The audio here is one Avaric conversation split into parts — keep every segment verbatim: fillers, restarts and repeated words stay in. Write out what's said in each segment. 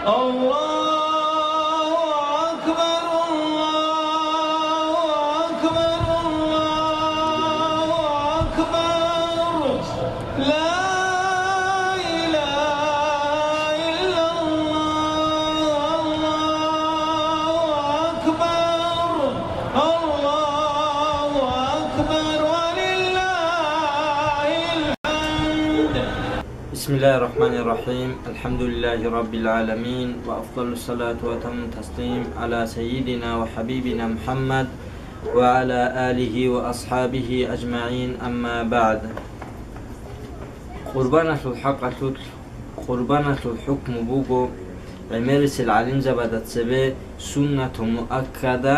الله أكبر، الله أكبر، الله أكبر. لا إله إلا الله، الله أكبر، الله أكبر، ولله الحمد. بسم الله الرحمن الرحيم. الحمد لله رب العالمين، وأفضل الصلاة وأتم التسليم على سيدنا وحبيبنا محمد وعلى آله وأصحابه أجمعين، أما بعد. Къурбаналъул хӀакъалъулъ къурбаналъул хӀукму буго гӀемерисел гӀалимзабазда цебе суннату муаккада,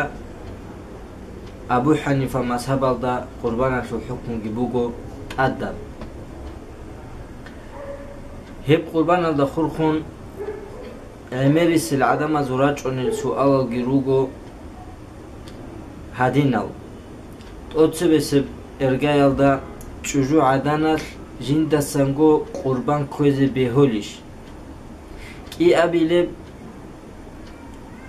Абу ХӀанифа мазгьабалда къурбаналъул хӀукмуги буго тӀадаб. Гьеб къурбаналда хурхун гӀемерисел гӀадамазул рачӀунел суалалги руго гьадинал: тӀоцебесеб иргаялда чӀужу гӀаданалъ жиндасанго къурбан кквезе бегьулищ? КӀиабилеб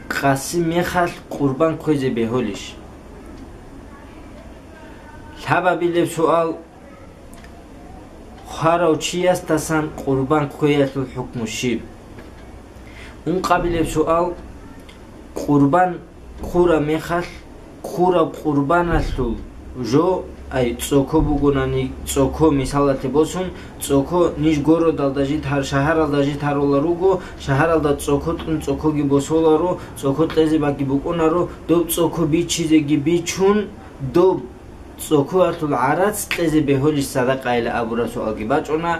къаси мехалъ къурбан кквезе бегьулищ? Лъабабилеб суал: хварав чиясдасан къурбан кквеялъул хӀукму щиб? Ункъабилеб суал: къурбан ккураб мехалъ, ккураб къурбаналъул жо, ай, цӀоко бугонани, цӀоко, мисалалъе босун, цӀоко ниж городалда жид гьар-, шагьаралда жид гьарула руго, шагьаралда цӀоко кьун цӀокоги босоларо, цӀоко кьезе багги букӀунаро, доб цӀоко бичизеги бичун, доб цӀокоялъул гӀарац кьезе бегьулищ садакъайила абураб суалги бачӀуна,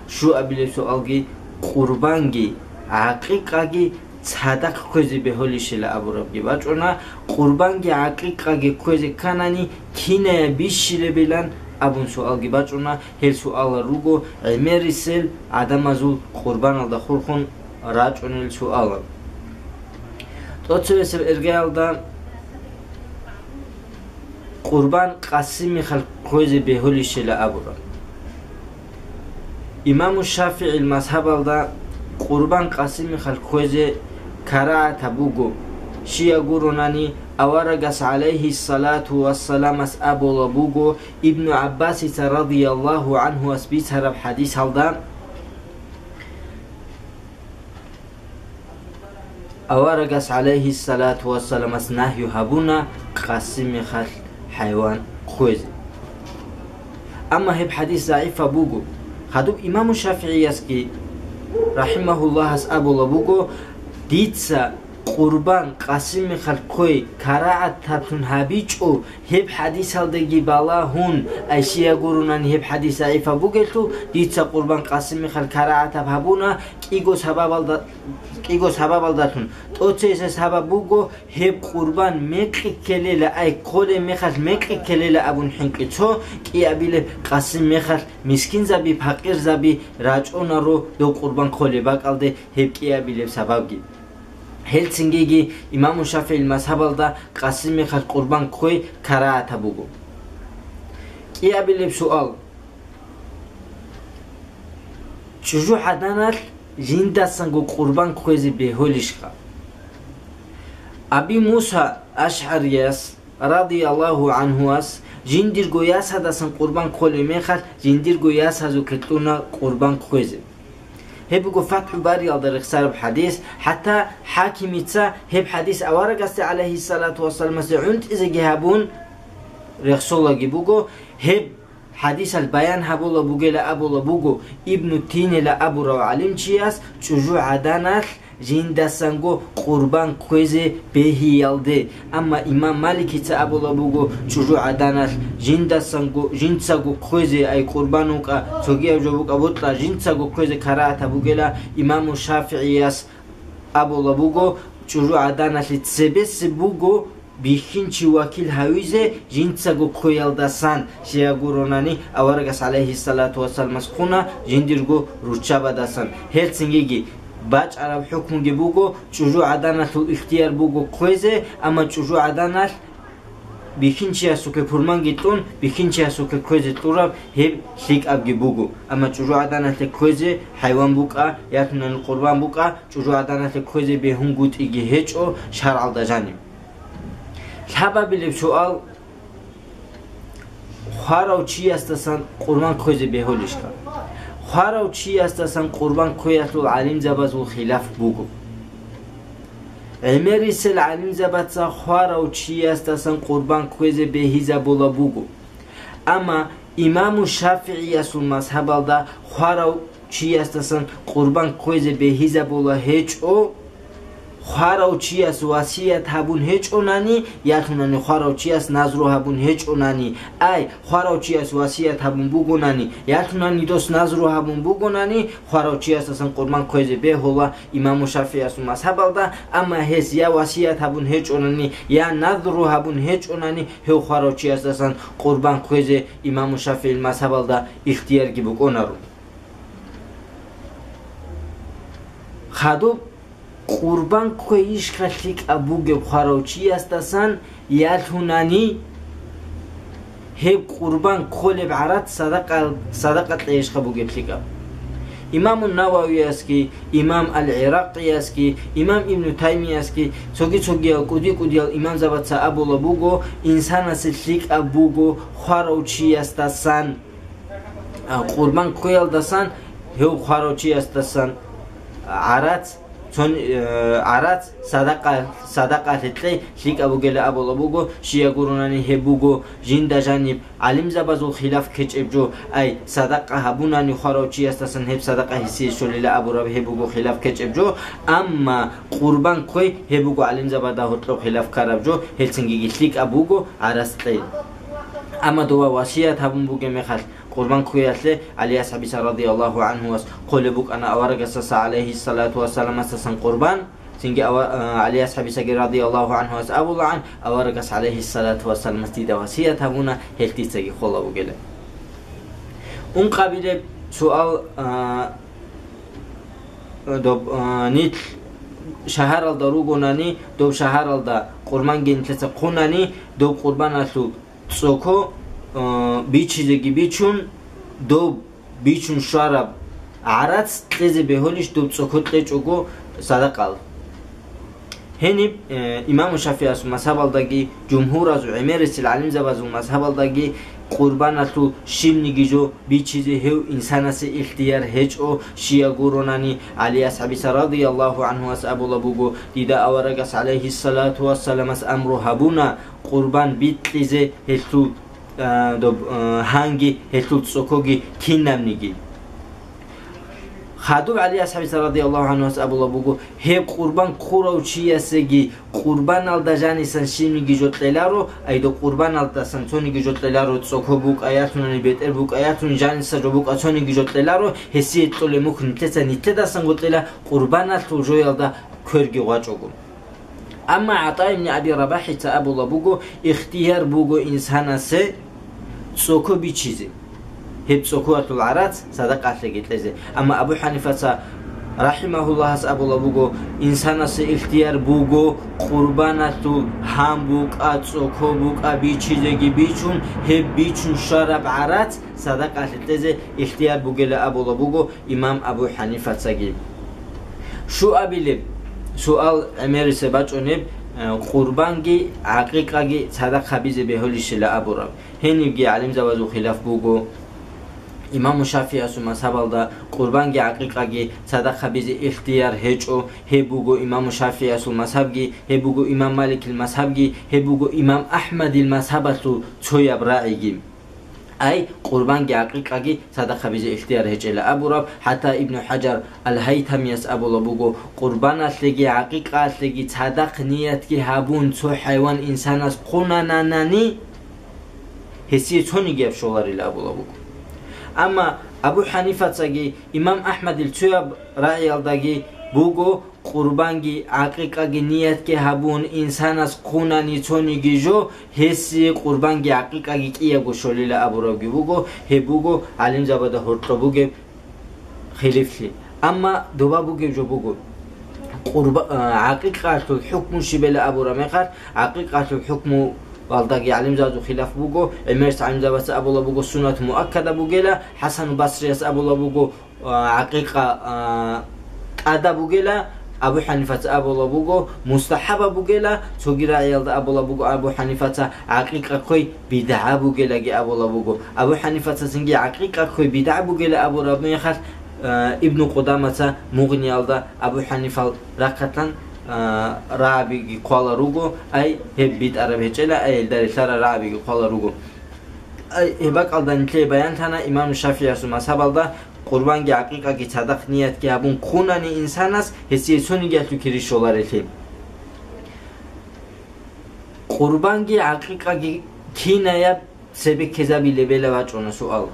щуабилеб суалги къурбанги гӀакъикъаги цадахъ кквезе бегьулищила абурабги бачӀуна, къурбанги гӀакъикъаги кквезе кканани, киная бищилебилан абун суалги бачӀуна, гьел суалал руго гӀемерисел гӀадамазул къурбаналда хурхун рачӀунел суалал. ТӀоцебесеб иргаялда къурбан къаси мехалъ кквезе бегьулищила абураб. Имаму ШафигӀил мазгьабалда къурбан къаси мехалъ кквезе карагӀатаб буго, щай гуронани, аварагас, гӀалайгьиссалату вассаламас, абула буго, Ибну ГӀаббасица, радияллагьу гӀанхуас, бицараб хӀадисалда, аварагас, гӀалайгьиссалату вассаламас, нагью гьабуна къаси мехалъ хӀайван кквезе. Амма гьеб хӀадис загӀипаб буго. Хадуб имаму ШафигӀиясги, рахӀимагьуллагьас, абула буго: дица къурбан къаси мехалъ кквей карагӀатаблъун гьабичӀо, гьеб хӀадисалдаги балагьун, ай, щай гуронани гьеб хӀадис загӀипаб бугелъул, дица къурбан къаси мехалъ карагӀатаб гьабуна кӀиго сабабалда, кӀиго сабабалдалъун. ТӀоцебесеб сабаб буго, гьеб къурбан мекъи ккелила, ай, кколеб мехалъ мекъи ккелила абун хӀинкъи цо, кӀиабилеб къаси мехалъ мискинзаби, пакъирзаби рачӀунаро доб къурбан кколеб бакӀалде гьеб кӀиабилеб сабабги. Гьелцинги имаму ШафигӀил мазгьабалда къаси мехалъ къурбан кквей карагӀатаб буго. КӀиабилеб суал: чӀужу гӀаданалъ жиндасанго къурбан кквезе бегьулищха? Аби Муса АшгӀарияс, радияллагьу гӀанхуас, жиндирго ясадасан къурбан кколеб мехалъ, жиндирго ясазухъе кьуна къурбан кквезе. Гьеб буго ФатхӀул Бариялда рехсараб хӀадис, хӀатта ХӀакимица гьеб хӀадис аварагасде, гӀалайгьиссалату вассаламасде, гӀунтӀизеги гьабун рехсолаги буго. Гьеб хӀадисалъ баян гьабула бугела абула буго Ибну Тийнила абурав гӀалимчияс чӀужу гӀаданалъ жиндасанго къурбан кквезе бегьиялде. Амма имам Маликица абула буго чӀужу гӀаданалъ жиндасанго, жинцаго кквезе, ай, къурбан вукӀа, цогияб жо букӀа, бокьа, жинцаго кквезе карагӀатаб бугела. Имаму ШафигӀияс абула буго, чӀужу гӀаданалъе цебесеб буго бихьинчи вакил гьавизе жинцаго кквеялдасан, щай гуронани аварагас, гӀалайгьиссалату вассаламас, хъуна жиндирго руччабадасан. Гьелцинги бачӀараб хӀукмуги буго, чӀужу гӀаданалъул ихтияр буго кквезе, амма чӀужу гӀаданалъ Бихьинчиясухъе пурманги кьун, бихьинчиясухъе кквезе кьураб гьеб лъикӀабги буго. Амма чӀужугӀаданалъе кквезе хӀайван букӀа, ялъунани къурбан букӀа, чӀужугӀаданалъе кквезе бегьунгутӀиги гьечӀо шаргӀалда жаниб. Лъабабилеб суал: хварав чиясдасан къурбан кквезе бегьулищха? Хварав чиясдасан къурбан кквеялъул гӀалимзабазул хилаф буго. ГӀемерисел гӀалимзабаца хварав чиясдасан къурбан кквезе бегьизабула буго. Амма имаму ШафигӀиясул мазгьабалда хварав чиясдасан къурбан кквезе бегьизабула гьечӀо, хварав чияс васият гьабун гьечӀонани, ялъунани хварав чияс назру гьабун гьечӀонани, ай, хварав чияс васият гьабун бугонани, ялъунани дос назру гьабун бугонани, хварав чиясдасан къурбан кквезе бегьула имаму ШафигӀиясул мазгьабалда, амма гьес я васият гьабун гьечӀонани, я назру гьабун гьечӀонани, гьев хварав чиясдасан къурбан кквезе имаму ШафигӀил мазгьабалда ихтиярги букӀунаро. Хадуб къурбан кквейищха лъикӀаб бугеб хварав чиясдасан, ялъунани гьеб къурбан кколеб гӀарац садакъа, садакъа кьейищха бугеб лъикӀаб? Имаму Нававиясги, имам Ал-ГӀиракъиясги, имам Ибну Таймиясги, цоги-цогиял кӀуди-кӀудиял имамзабаца абула буго, инсанасе лъикӀаб буго хварав чиясдасан, а, къурбан кквеялдасан, гьев хварав чиясдасан гӀарац, цон-, э, гӀарац садакъа, садакъалъе кьей лъикӀаб бугела абула буго, щия гуронани гьеб буго жинда жаниб гӀалимзабазул хилаф ккечӀеб жо, ай, садакъа гьабунани хварав чиясдасан гьеб садакъа гьесие щолила абураб гьеб буго хилаф ккечӀеб жо, амма къурбан кквей гьеб буго гӀалимзабада гьоркьоб хилаф ккараб жо, гьелцинги лъикӀаб буго гӀарац кьей. Амма дова васият гьабун бугеб мехалъ, къурбан кквеялъе ГӀали асхӀабица радияллагьу гӀанхуяс хъолеб букӀана аварагасдаса гӀалайгьиссалату вассаламасдасан къурбан, цинги ава-, а, ГӀали асхӀабицаги радияллагьу гӀанхуяс абулаан, аварагас гӀалайгьиссалату вассаламас дида васият гьабуна, гьелъ дицаги хола бугила. Ункъабилеб суал, а, доб, а, нилъ шагьаралда ругонани, доб шагьаралда къурбанги нилъеца хъунани, доб къурбаналъул цӀоко, э, бичизеги бичун, доб бичун щвараб гӀарац кьезе бегьулищ доб цӀоко кьечӀого садакъал? Гьениб, э, имаму ШафигӀасул мазгьабалдаги, жумгьуразул гӀемерисел гӀалимзабазул мазгьабалдаги къурбаналъул щибниги жо бичизе гьев инсанасе ихтияр гьечӀо, щия гуронани, ГӀали асхӀабица радияллагьу гӀанхуяс абула буго, дида аварагас гӀалайгьиссалату вассаламас амру гьабуна, къурбан бикьизе гьелъул, а, доб, а, гьанги гьелъул цӀокоги кинабниги. Хадуб ГӀали асхӀабица радияллагьу гӀанхуяс абула буго, гьеб къурбан хъурав чиясеги къурбаналда жанисан щибниги жо кьеларо, айдо къурбаналдасан цониги жо кьеларо, цӀоко букӀаялъунани, бетӀер букӀаялъуни, жаниса жо букӀа цониги жо кьеларо, гьесие кьолеб мухь нилъеца нилъедасанго кьела, къурбаналъул жоялда кверги гъвачӀого. Амма ГӀатӀа ибн Аби РабахӀица абула буго, ихтияр буго инсанасе цӀоко бичизе, гьеб цӀокоялъул гӀарац садакъалъеги кьезе. Амма Абу ХӀанифаца, рахӀимагьуллагьас, абула буго, инсанасе ихтияр буго къурбаналъул гьан букӀа, цӀоко букӀа бичизеги бичун, гьеб бичун щвараб гӀарац садакъалъе кьезе ихтияр бугела абула буго имам Абу ХӀанифацаги. Щуабилеб суал гӀемериса бачӀунеб, э, къурбанги гӀакъикъаги цадахъ гьабизе бегьулищила абураб. Гьенибги гӀалимзабазул хилаф буго. Имаму ШафигӀасул мазгьабалда къурбанги гӀакъикъаги цадахъ гьабизе ихтияр гьечӀо, гьеб буго имаму ШафигӀасул мазгьабги, гьеб буго имам Маликил мазгьабги, гьеб буго имам АхӀмадил мазгьабалъул цояб рагӀиги. Ай, къурбанги гӀакъикъаги цадахъ гьабизе ихтияр гьечӀела абураб, хӀатта Ибну ХӀажар Ал-Гьайтамияс абула буго, къурбаналъеги гӀакъикъаялъеги цадахъ ниятги гьабун цо хӀайван инсанас хъунананани, гьесие цонигияб щоларила абула буго. Амма Абу ХӀанифацаги имам АхӀмадил цояб рагӀиялдаги буго, къурбанги гӀакъикъаги ниятги гьабун, инсанас хъунани цониги жо, гьесие къурбанги гӀакъикъаги кӀиябго щолила абурабги буго, гьеб буго гӀалимзабада гьоркьоб бугеб хилифлъи. Амма доба бугеб жо буго, къурба-, а, гӀакъикъалъул хӀукму щибела абураб мехалъ, гӀакъикъалъул хӀукму Валдаги гӀалимзабазул хилаф буго, гӀемерис гӀалимзабаца абула буго, суннат муаккада бугела, ХӀасану Басрияс абула буго, а, гӀакъикъа, а, тӀада бугела, Абу ХӀанифаца абула буго, мустахӀаба бугела, цоги рагӀиялда абула буго, Абу ХӀанифаца гӀакъикъа кквей бидгӀа бугелаги абула буго. Абу ХӀанифаца цинги гӀакъикъа кквей бидгӀа бугела абураб мехалъ, а, Ибну Къудамаца Мугъниялда Абу ХӀанифал рахъалъан, а, рагӀабиги хъвала руго, ай, гьеб битӀараб гьечӀела, ай, гьелда релълъарал рагӀабиги хъвала руго. Ай, гьеб бакӀалда нилъее баянлъана имам ШафигӀиясул мазгьабалда къурбанги гӀакъикъаги цадахъ ниятги гьабун хъунани инсанас, гьесие цонигиялъул кири щоларелъи. Къурбанги гӀакъикъаги кинаяб цебеккезабилеб бачӀуна суал.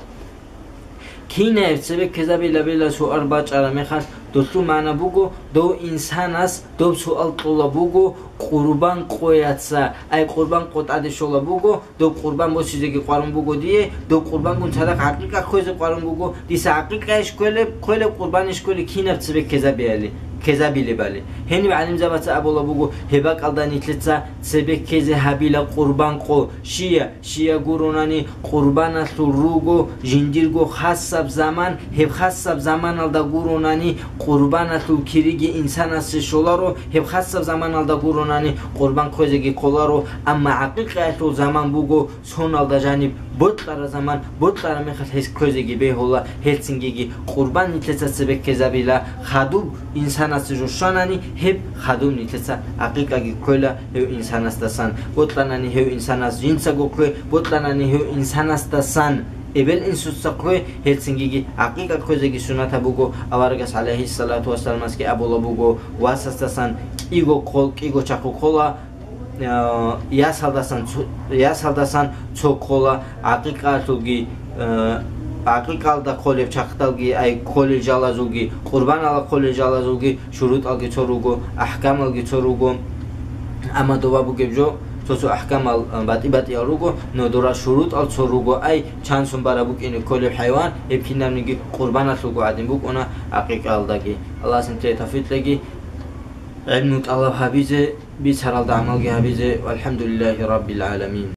Кинаяб цебеккезабилеб суал бачӀараб мехалъ, долъул магӀна буго, дов инсанас доб суал кьола буго, къурбан къояца, ай, къурбан къо тӀаде щола буго, доб къурбан босизеги къварун буго дие, доб къурбангун цадахъ гӀакъикъа кквезе къварун буго, дица гӀакъикъайищ кквелеб, кквелеб къурбанищ кквелеб, кинаб цебеккезабияле-, кезабилебали. Гьениб гӀалимзабаца абула буго, гьеб бакӀалда нилъеца цебеккезе гьабила къурбан къо, щия, щия гуронани къурбаналъул руго жиндирго хасаб заман, гьеб хасаб заманалда гуронани къурбаналъул кириги инсанасе щоларо, гьеб хасаб заманалда гуронани къурбан хъвезеги кколаро, амма гӀакъикъаялъул заман буго соналда жаниб бокьараб заман, бокьараб мехалъ гьес хъвезеги бегьула, гьелцинги къурбан нилъеца цебеккезабила, хадуб инсанасе жо щванани, гьеб хадуб нилъеца гӀакъикъаги кквела гьев инсанасдасан, бокьанани гьев инсанас жинцаго ккве, бокьанани гьев инсанасдасан эбел-инсуца ккве, гьелцинги гӀакъикъа кквезеги суннатаб буго, аварагас, гӀалайгьиссалату вассаламасги абула буго, васасдасан кӀиго хъол, кӀиго чахъу ккола, э, ясалдасан цо-, ясалдасан цо ккола, гӀакъикъалъулги, э, гӀакъикъалда кколеб чахъдалги, ай, кколел жалазулги, къурбанала кколел жалазулги шурутӀалги цо руго, ахӀкамалги цо руго. Амма доба бугеб жо, цо-цо ахӀкамал, э, батӀи-батӀиял руго, но дора шурутӀал цо руго, ай, чанцун бараб букӀине кколеб хӀайван, гьеб кинабниги къурбаналъулго гӀадин букӀуна гӀакъикъалдаги. Аллагьас нилъее тавфикъ кьеги, гӀилму тӀалаб гьабизе, бицаралда гӀамалги гьабизе. ВалхӀамдулиллагьи раббил гӀаламин.